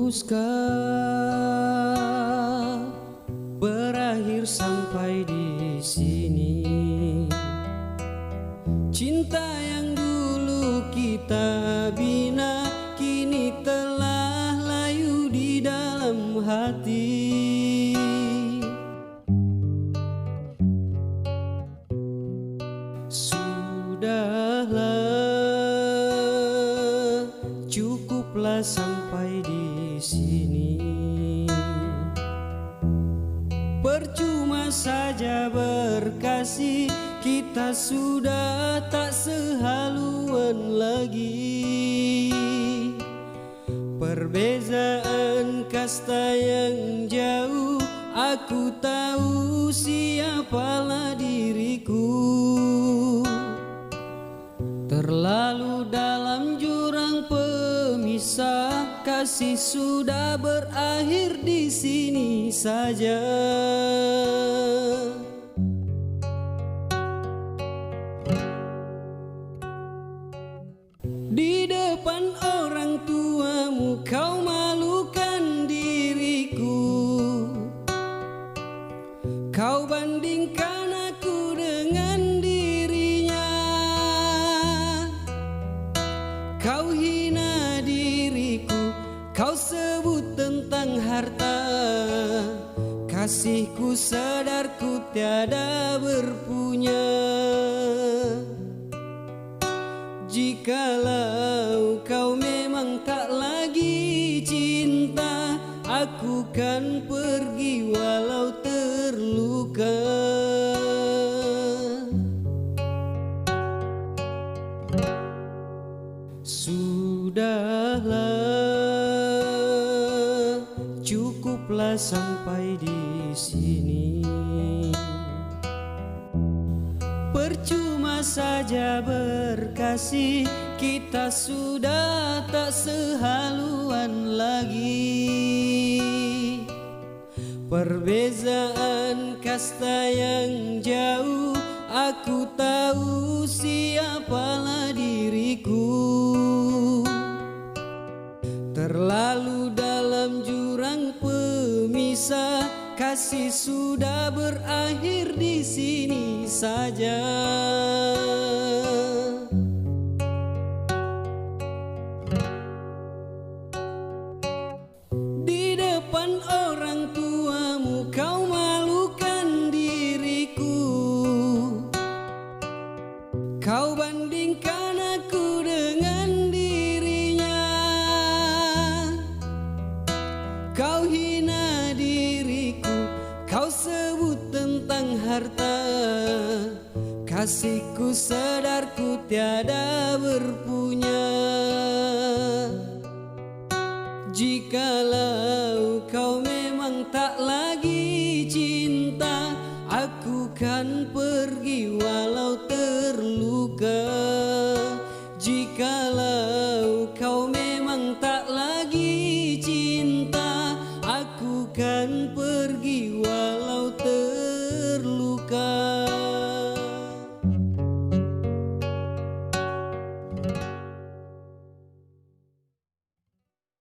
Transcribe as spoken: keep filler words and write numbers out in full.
Puska berakhir sampai di sini. Cinta yang dulu kita bina kini telah layu di dalam hati. Sudahlah, cukuplah sampai di sini. Percuma saja berkasih, kita sudah tak sehaluan lagi. Perbezaan kasta yang jauh, aku tahu siapalah diriku. Terlalu dalam jurang pemisah, kasih sudah berakhir di sini saja. Di depan orang tuamu kau malukan diriku. Kau bandingkan aku dengan dirinya. Kau hina diriku, kau sebut tentang harta. Kasihku sadar ku tiada berpunya. Jikalau kau memang tak lagi cinta, aku kan pergi walau terluka. Sudahlah, cukuplah sampai di sini. Percuma saja berkasih, kita sudah tak sehaluan lagi. Perbezaan kasta yang jauh, aku tahu siapalah diriku. Terlalu dalam jurang pemisah, kasih sudah berakhir di sini saja. Di depan orang tuamu kau malukan diriku. Kau bandingkan aku dengan dirinya. Kau hina diriku, kau sebut tentang harta. Kasihku sadar ku tiada berpunya. Jikalau